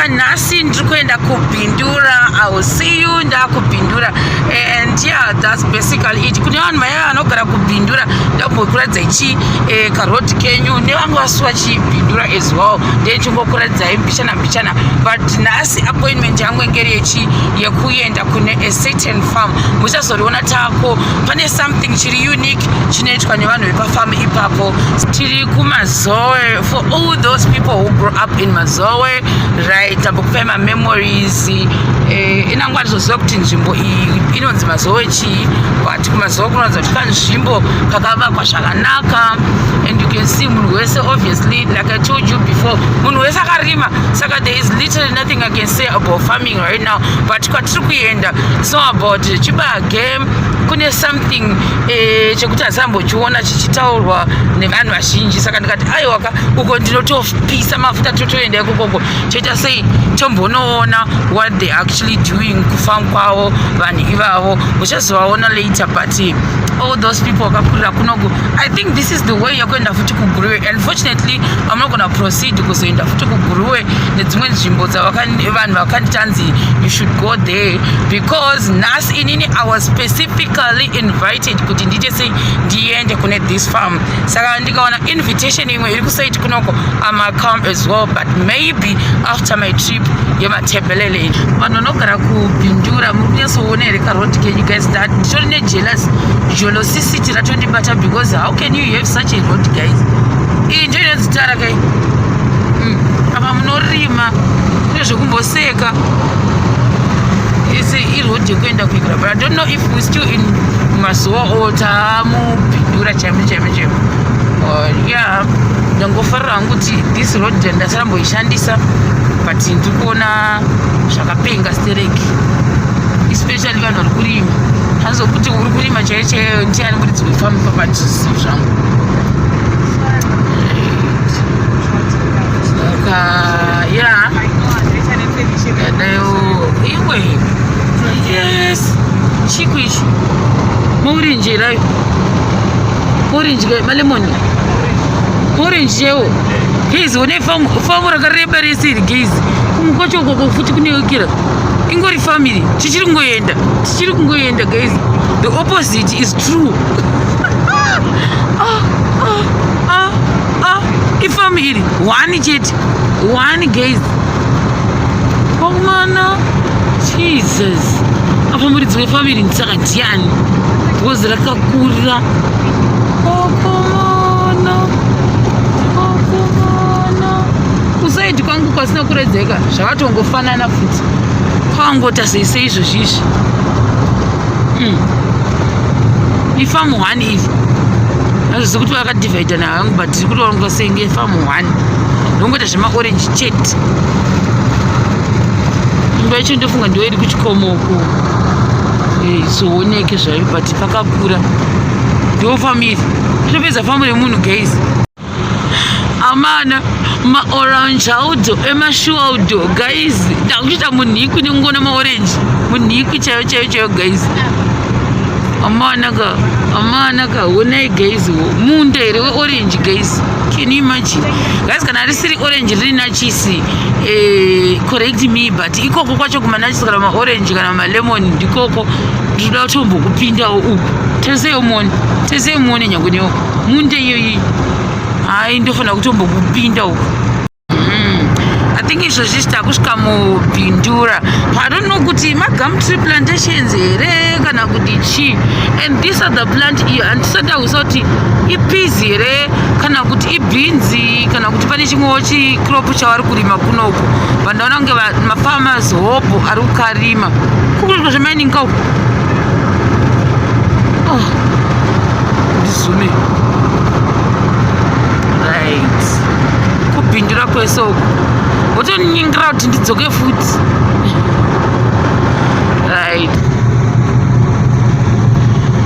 Saka nhasi ndiri kuenda kuBindura. I will see you ndakuBindura, and yeah, that's basically it. Kune vanhu vaya vanogara kuBindura, ndambokuratidzai chi karoad kenyu, nevangu vasuwa chiBindura as well, ndechingokuratidzai mbichana mbichana. But nhasi appointment yangu ingeri yechi yekuenda kune a certain farm. Muchazoriona tako pane something chiri unique chinoitwa nevanhu vepafarm ipapo. Tiri kuMazowe, for all those people who grew up in Mazowe, right? Tambokupai mamemories. Inangwa ndizoziva kuti nzvimbo iyi inonzi Mazowe chii, but kuMazowe kunoratidza kuti kanzvimbo kakavakwa zvakanaka, and you can see munhu wese, obviously, like I told you before, munhu wese akarima. Saka there is literally nothing I can say about farming right now. But kwatiri kuenda, it's not about chibage. Kune something chekuti hasambochiona chichitaurwa nevanhu vazhinji. Saka ndikati aiwaka, uko ndinotopisa mafuta, totoenda ikokoko, toita sei, tombonoona what they actually doing kufarm kwavo vanhu ivavo. Muchazovaona later. But all those people vakakurira kunoku, I think this is the way yekuenda futi kuGuruve. Unfortunately, I'm not gonna proceed kuzoenda futi kuGuruve nedzimwe nzvimbo dzavanhu vakanditanzi you should go there, because nhasi inini I was specifically invited kuti ndiite sei, ndiende kune this farm. Saka ndikaona invitation imwe iri kuside kunoko, I'ma come as well, but maybe after my trip yemaTebelele. Vanhu vanogara kuBindura, muri kunyatsoona here karoad kenyu, guys? That nditori nejealous, jealousicity ratondibata, because how can you have such a road, guys? Iyi ndo inonzi tara kai. Apa munorima, kune zvekumboseka ese. Iroad yekuenda kuikira, but I don't know if we still in Mazuva or tamuBindura chaimo chaimo chaimo. Yeah, ndangofarira hangu kuti this road ndasaramboishandisa, but ndiri kuona zvakapenga stereki, especially vanhu vari kurima. Hanzokuti uri kurima chaiyo chaiyo ndiani muridzi wefamu papadhisi zvangu. Saka yeah, yadayo iwe. Yes, chiku ichi maorange rayo, orange, malemon, orange chaiwo, guys. One famu rakareba rese iri, guys. Kumwe kwacho ukoko futi kuneukira ingori family. Tichiri kungoenda, tichiri kungoenda, guys. The opposite is true. Ah, ah, ah, ah. Ifamu iri one chete, one, guys. Wakumana, Jesus, apa muridzi wefamily ndisaka ndiani? Because rakakura. Wakumana, wakumana, kuside kwangu kwasina kuredzeka zvakatongofanana futi, kwangota sei seizvozvizvi. Ifamu one iri, azvisi kuti vakadivhaidha navangu, but tiri kutoonga senge famu one, ndongoita zvemaorange chete. Imba yacho ndofunga ndiyo iri kuchikomoko, izooneke zvayo, but pakakura. Ndo famu iri, totopedza famu remunhu, guys. Amana, maorange audzo emashuaudzo, guys. Ndakutoita munhikwi nekungoona maorange, munhikwi chaiyo chaiyo chaiyo, guys. Amana ka, amana ka, honai, guys, munda here weorange, guys? Can you imagine, guys? Kana risiri orange, riri nachisi, correct me, but ikoko kwacho kumanachisi kana maorange kana malemon, ndikoko ndinoda kutombokupindawo uku. Tarisaiwo muone, tarisai muone nyange newo munda iyoyi. Hai, ndofanira kutombokupinda uku. I think izvozvi takusvika muBindura. I don't know kuti magumtree plantations here kana kuti chii. And this other plant iyo handisati ahwisa kuti ipeas here kana kuti ibhinzi kana kuti pane chimwewo chicrop chavari kurima kunoku. Vandaona kunge mafarmers hope ari kukarima kukuitwa zvemining kauku. Oh, ndizume right kuBindura kwese uku, wotoningira kuti ndidzoke futi, right?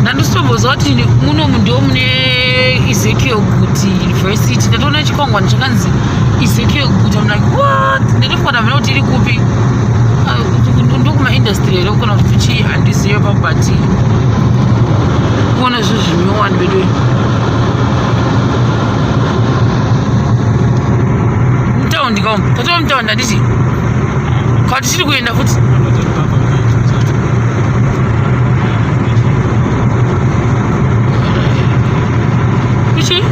Ndandisitombozwa kuti munomu ndo mune Ezekiel Guti University. Ndatoona chikwangwani chakanzi Ezekiel Guti. I'm like, what? Ndatofunga mhena kuti iri kupi. Ah, ndokumaindustry here kana kuti chii? Handizive pa, but kuona zvinhu zvinyowani bedu mutaundi kaumu. Tatova mutaundi, handiti? Kwati tiri kuenda futi. Ichi?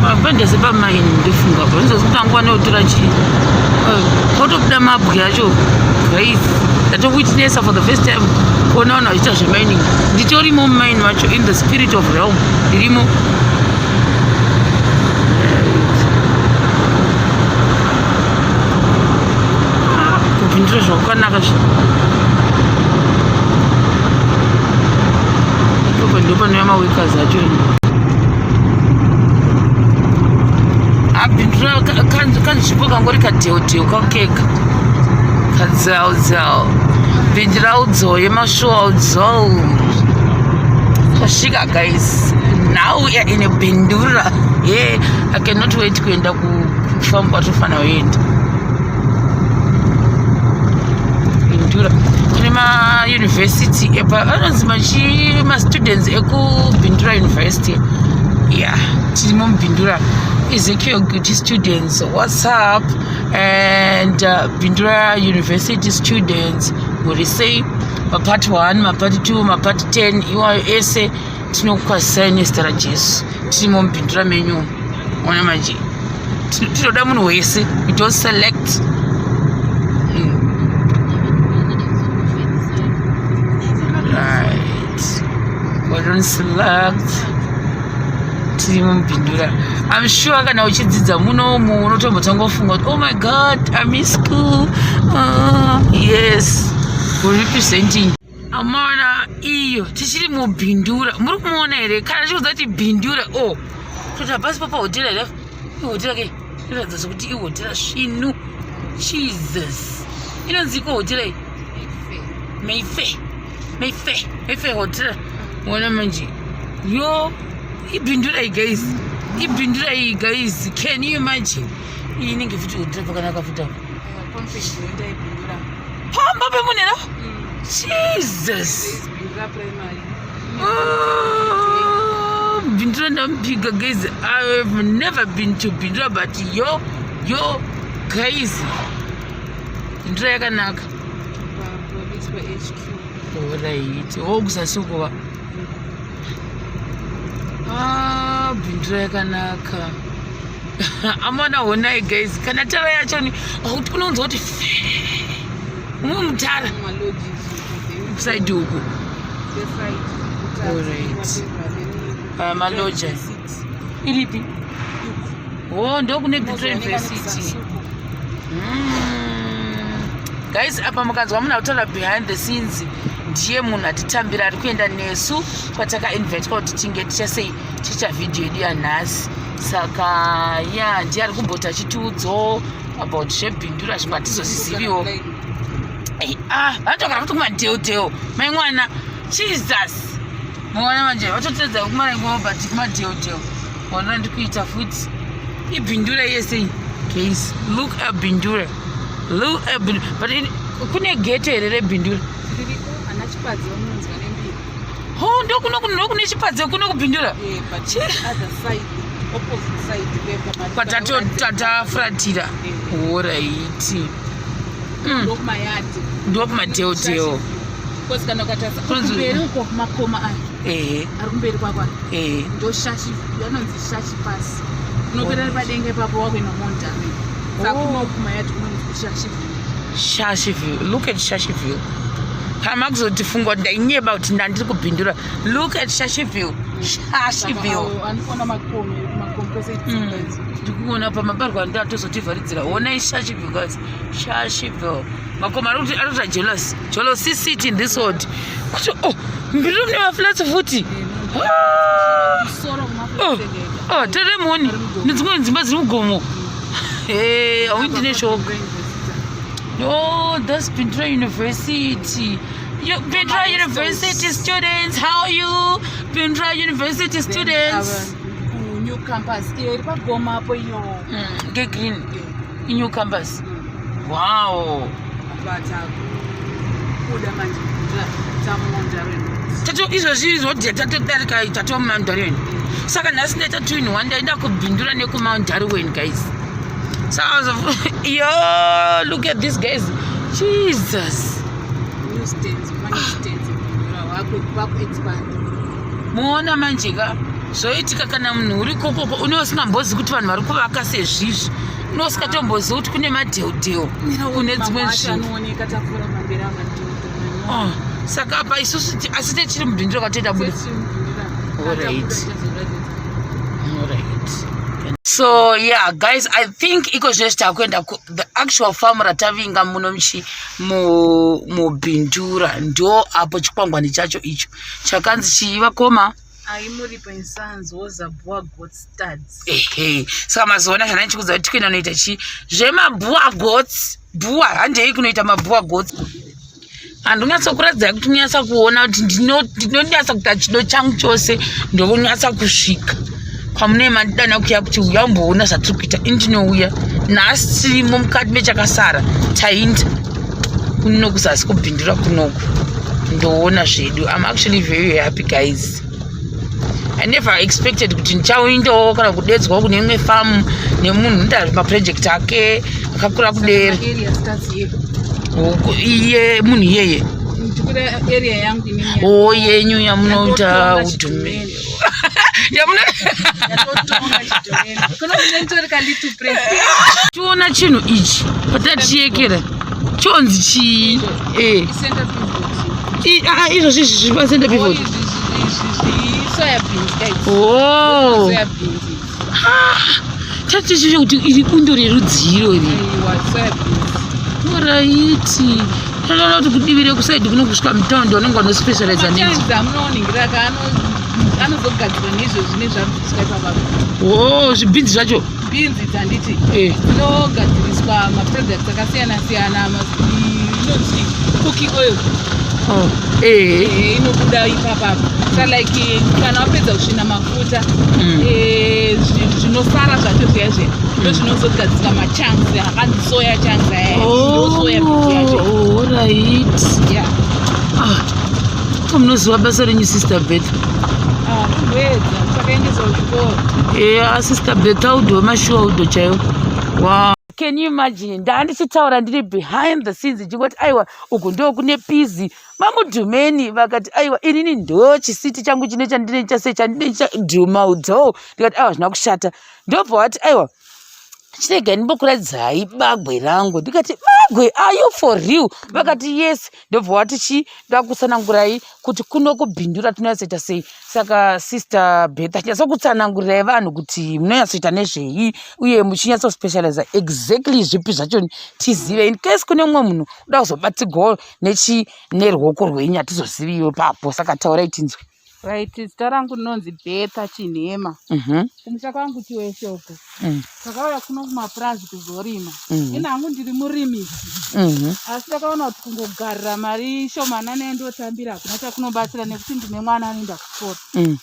Mavendors epamaini ndofunga panozotangwa nekutora chii potobuda mabwe acho guys ndatowitnessa for the first time kuona vanhu vachiita zvemining nditorimo mumaini macho in the spirit of realm ndirimo. Kupindura zvakanaka zvi ipapo ndo panouya maworkers acho. Abindura kanzvimbo kangori kadheudheu kakeka kadzaudzau bindira udzoye mashuwa udzou. Tasvika guys, now we are in a Bindura. Yeah, I cannot wait kuenda kufamu kwatofanira kuenda. Bindura kune mauniversity epa anonzi machi mastudents ekuBindura University. Yeah, tirimo muBindura. Ezekiel Guti students, what's up? And Bindura University students, muri sei? Mapart 1, mapart 2, mapart 10 iwayo ese tinokukwazisai nezita raJesu. Tirimo muBindura menyu. Ona manje tinoda munhu wese, we don't select. Right, we don't select. Tiri muBindura. I'm sure kana uchidzidza munomu unotombotanga kufunga kuti, "Oh my God, I'm in school." Yes, we're representing. Amaona iyo tichiri muBindura, muri kumuona here? Kana chikuudza kuti Bindura o oh, kuti hapasi pa pahotera here? Ihotera ke, inoratidza sekuti ihotera svinu. Jesus, inonzi iko hotera iyi Mayfair, Mayfair, Mayfair Hotel. Ona manje, yo, iBindura iyi guys, iBindura iyi guys. Can you imagine? Iyi inenge futi hotera pakanaka futi apa pamba pemunhu. Jesus. Oh, Bindura ndambiga guys. I've never been to Bindura, but yo yo guys, Bindura yakanaka. Alright, wokusasukuva. Ah, Bindura yakanaka amona. Honai guys, kana tara yachoni unonzwa kuti umwe mutara side uku. Alright. Maloja iripi? O, ndokune Bindura University. Guys, apa mukanzwa munhu akutaura behind the scenes, ndiye munhu atitambira ari kuenda nesu kwatakainvitwa kuti tinge tichasei ticha vhidhiyo yedu yanhasi. Saka ya, ndiye ari kumboti achitiudzawo about zveBindura, zvimwe hatizozviziviwo. Ah, vanotogara futi kumadheudheu, mai mwana. Jesus, muona manje vatoteedza kumarengo, but kumadheudheu. Ona ndikuita futi iBindura yese guys. Look at Bindura, look at Bindura. But kune gate here reBindura? Ririko, ana Chipadze vanonzwa nembiri. Ho, ndokune Chipadze kuno kuBindura. Eh, but the other side, opposite side. Kwatatafuratira. Alright. Ndokumayadhi. Ndokumadheudheu. Because kana ukatarisa kumberi uko, makoma aya ari kumberi kwako, ndo Shashi, yanonzi Shashi Pasi. Unokwira padenga ipapo wakuenda Mondami. Saka kuno kumayadhi kunonzi kuShashi. Shashi View. Look at Shashi View. Kana makuzotifunga kuti ndainyeba kuti ndandiri kuBindura, look at Shashi View, Shashi View. Andikuona makomo, makomo kwese dzimba idzi. Ndikuona pamabarwa ndatozotivharidzira. Honai Shashi View guys, Shashi View. Makoma ari kuti arikuita jealous, jealousy in this world kuti, oh, mbiri mune maflats futi. Ah! Musoro. Oh, oh, teremoni nedzimwe dzimba dziri mugomo. Auindi neshoko. Oh, that's Bindura University. You, Bindura University students, how are you? Bindura University students. New campus iyo iri pagoma apo iyo. Ngegreen. New campus. Wow. Apa takubuda manje tamuMount Darwin. Tato izvozvi road yatatodarika tato Mount Darwin. Saka nhasi ndaita two in one, ndaenda kuBindura nekuMount Darwin, guys. So I was, yo, look at this, guys. Jesus. New stands, new stands vaku expand. Muona manje ka zvoitika kana munhu uri kokoko, une usingambozivi kuti vanhu vari kuvaka sezvizvi, une usikatombozivi kuti kune madheudheu kune dzimwe nzvimbo. Anooneka tapfuura pamberi amadheudheu. Oh, saka apa isusu asi techiri muBindura kwatoita buda. Alright. So yeah, guys, I think iko zvezvi takuenda the actual farm ratavinga muno muchi muBindura. Ndo apo chikwangwani chacho icho chakanzi chii, vakoma? Aimuripo and Sons Woza Boer Goat Studs. Ehe, saka mazuva zvana ndichikudza kuti tikuenda noita chi zvemaBoer goats. Boer, handei kunoita maBoer goats. Handonyatsokuratidzai kuti munyatsa kuona kuti ndinonyatsa kuita chido changu chose ndokunyatsa kusvika kwamune mandidana kuya kuti uya umboona zvatiri kuita. Ini ndinouya nhasi, tirimo mukati mechakasara, tainda kuno kuzasi kuBindura kunoku, ndoona zvedu. I'm actually very happy, guys. I never expected kuti ndichaindawo kana kudedzwawo kune imwe famu nemunhu nda maproject ake akakura kudera. Area starts here. Iye munhu iyeye? Ndikuda area yangu inini. O, yenyu yamunoita. Yatotonga. Udhumeni. Chidhumeni. Yamuna. Yatotonga chidhumeni. Kuno kune nditori ka little president. Tiona chinhu ichi patatiyekera chonzi chii e? Center pivot. Izvozvi izvi zviri pacenter Oh, pivot? Izvi soya beans, guys. Oh. Soya beans idzi. Chatichicho kuti iri bundo rerudzi irori? Aiwa, soya beans. Alright, tanoona kuti kudivi rekuside kuno kusvika mutaundi vanenge vanospecializa nedzi. Machines amunoningira ka anozogadzirwa neizvozvi nezvabviswa ipapapo. O, zvibhinzi zvacho? Beans idzi, handiti? Eh. Dzinogadziriswa maproducts akasiyana siyana, inonzi cooking oil. Oh, eh. Inobuda ipapapo. Sa like kana wapedza kusvina mafuta, zvinosara zvacho zviya zviya ndo zvinozogadzika machunks akanzi soya chunks aya, ndo soya beans yacho. Oh, alright. Yeah. Ah, ko munoziva basa renyu, Sister Betha. Ah, kumboedza, takaendeswa kuchikoro. Eya, Sister Betha, udo wemashuwa, udo chaiwo. Wow. Can you imagine, ndandichitaura ndiri behind the scenes ndichingoti aiwa, uku ndo kune peas mamudhumeni. Vakati aiwa, inini ndo chisiti changu chine chandine chase chandine chadhuma udzo. Ndikati aiwa, zvina kushata. Ndobva wati aiwa, chiregai ndimbokuratidzai bagwe rangu. Ndikati bagwe, are you for real? Vakati yes. Ndobva wati chi ndakutsanangurai kuti kuno kuBindura tinonyatsoita sei. Saka Sister Betha, chinyatso vanhu kuti munonyatsoita nezvei uye muchinyatsospecializa exactly zvipi zvacho, tizive in case kune mumwe munhu uda kuzobatsirwawo nechi neruoko rwenyu, hatizoziviwo papo. Saka taurai tinzwe. Right, zita rangu rinonzi Betha Chinhema. Kumusha kwangu Chiweshe uko. Takauya kuno kumapurazi kuzorima. Ina hangu ndiri murimisi, asi ndakaona kuti kungogarira mari shomanana yandotambira hakuna chakunobatsira, nekuti ndine mwana anoenda kuchikoro.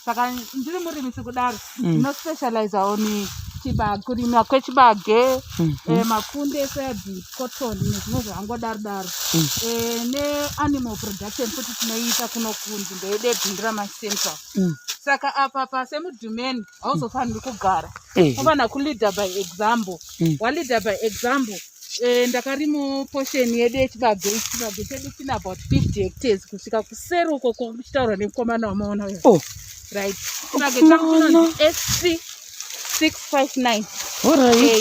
Saka ndiri murimisi kudaro, ndinospecializa on kurima kwechibage, makunde, soyabeans, cotton nezvimwe zvakangodaro daro. Neanimal production futi tinoiita kuno kunzvimbo yedu yeBindura Mash Central. Saka apa pasemudhumeni hauzofaniri kugara, unofanira kuleader by example. Waleader by example, ndakarimo portion yedu yechibage. Ichi chibage chedu chine about 50 hectares kusvika kuseri uko kuchitaurwa nemukomana wamaona uyo. Oh. Right, chibage changu chinonzi SC 659.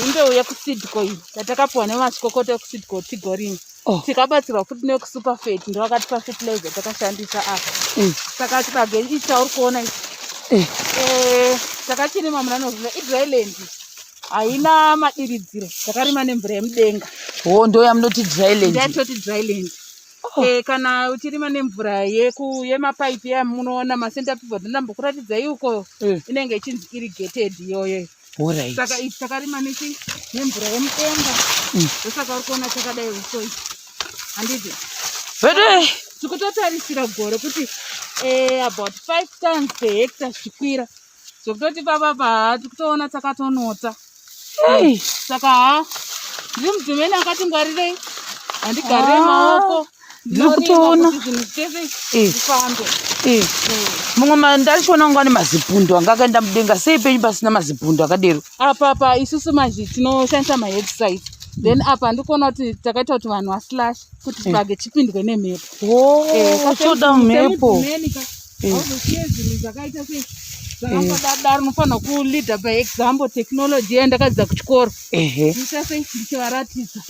Imbeu yekuSeed Co iyi yatakapiwa nemazvikokota ekuSeed Co tigorima. Tikabatsirwa futi nekuSuperfert, ndo vakatipa fertilizer takashandisa apa. Saka chibage ichi chauri kuona ichi, takachirima muna November. Idryland, haina madiridziro, takarima nemvura yemudenga. Oh, ndo yamunoti dryland? Ndatoti dryland. Oh. Kana uchirima nemvura yemapaipi yamunoona macenter pivot ndambokuratidzai uko, inenge ichinzi irrigated iyoyo. Saka ichi takarima nechi nemvura yemudenga. Ndosaka uri kuona chakadai uso ichi, handiti? Vede. Tikutotarisira gore kuti about 5 tons per hectare zvichikwira, zvokutoti papapa tikutoona takatonota. Hey. Saka ha Ndiri mudzimeni akati ngwarirei, handigarire Ah, maoko. Ndiri kutoona. Kuti zvinhu zvese zvifambe. Mumwe ndarichiona kunga ane mazipundu anga akaenda mudenga. Sei penyu pasina mazipundu akadero? Apa isusu manje tinoshandisa maherbicides. Then apa ndikuona kuti takaita kuti vanhu vaslash kuti chibage chipindwe nemhepo. Oh, choda mhepo. Auzosiye zvinhu zvakaita sei, zvakangodadaro. Unofanira kuleader by example. Technology yandakadzidza kuchikoro, ndiita sei, ndichivaratidza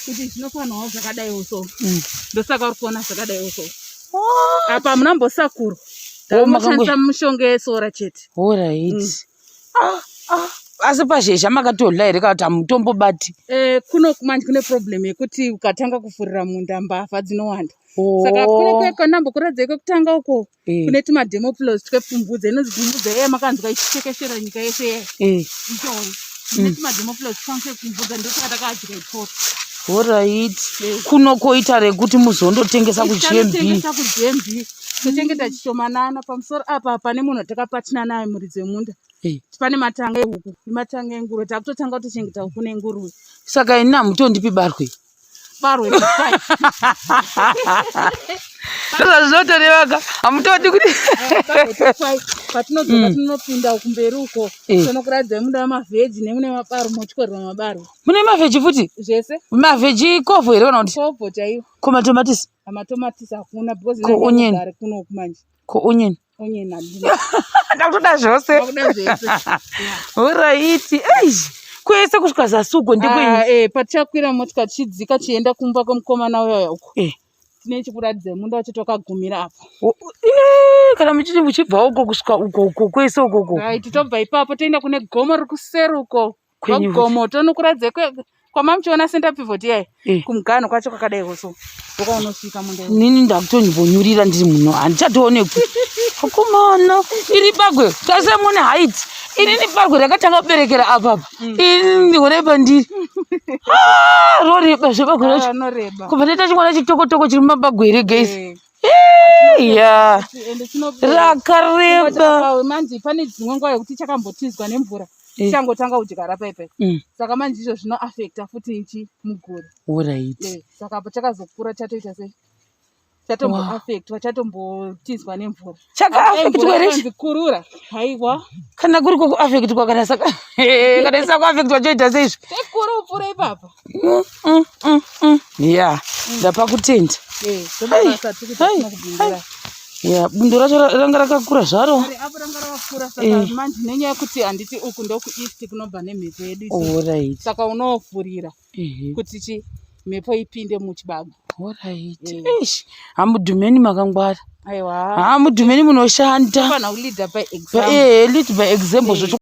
kuti zvinofanirwawo zvakadaiwo. So ndosaka uri kuona zvakadaiwo. So apa hamuna mbosakurwa. Oh, Tanoshandisa mishonga yesora chete. Alright. Ah, ah. Asi pazhezha makatodla here, kana kuti hamutombobati? Kuno manje kune problem yekuti ukatanga kufurira munda, mbavha dzinowanda. Saka kune kwandambokuradzai kwekutanga uko, kune tumademo plots twepfumvudza, inonzi pfumvudza iya makanzwa ichitekeshera nyika yese iya. Ichoyo kune tumademo plots twangu twepfumvudza, ndosaka takadya ikoko. Alright, kuno koita rekuti muzondotengesa kuGMB? Tanotengesa kuGMB, tochengeta chishomanana. Pamusoro apa pane munhu watakapatina naye, muridzi wemunda. Pane matanga ehuku nematanga enguruve. Takutotanga kutochengeta huku nenguruve. Saka ini hamutondipi barwe? Barwe topai. Ndozvazvinotorevaka, hamutodi kuti Topai. Patinodzoka tinonopinda kumberi uko, tonokuradzai munda wemavheji nemune mabarwe, motyorwa mabarwe. Mune mavheji futi? Zvese. Mavheji kovho here, kana kuti? Kovho chaiwo. Ko matomatisi? Matomatisi hakuna because Ko onion? gare kunoku manje. Ko onion? Onion handina. Ndakutoda zvose. Wakuda zvese. Alright, eish, kwese kusvika zasi uko ndekwenyu? Ah, patichakwira motika tichidzika chienda kumba kwemukomana uyoyo uko, tine chikuratidza munda wacho twakagumira apo. Kana muchiti muchibva uko kusvika uko, uko kwese ukoko? Right, tobva ipapo toenda kune gomo riri kuseri uko. Kwenyu? Gomo tonokuratidza kwama muchiona center pivot iyai. Kumuganho kwacho kwakadaiwo, so ndokaunosvika munda iwowo. Nini ndakutonimbonyurira ndiri muno, handichatoonekwi. Akomana, iri bagwe tase mune height. Inini bagwe rakatanga kuberekera apapa, inini ndihoreba ndiri. Ah, roreba zvebagwe racho. Anoreba. Kubva ndaita chimwana chitokotoko chiri mumabagwe here, guys? Ya. Ende chinobereka. Rakareba. Apa manje pane dzimwe nguva yekuti chakambotizwa nemvura, changotanga kudyara paipai. Saka manje izvo zvinoafecta futi ichi muguri. Saka apo chakazokura chatoita sei, chatomboafectwa, chatombotizwa nemvura. Chakaafectwa here? Inonzi kurura, haiwa. Kana kuri kwokuafectwa, kana saka kana isina kuafectwa choita seizvo? Tekura upfuure ipapa. Ya, ndapa kutenda. Ndobasa tiri Hai, kuita. Ya, bundo racho ranga rakakura zvaro. Ari apo ranga rakakura. Saka manje nenyaya yekuti handiti uku ndokueast kunobva nemhepo yedu isusu. Saka unoofurira kuti chi mhepo ipinde muchibago. Alright. Eish, hamudhumeni makangwara. Aiwa. Hamudhumeni munoshanda. Fanira kuleader by example. Lead by example.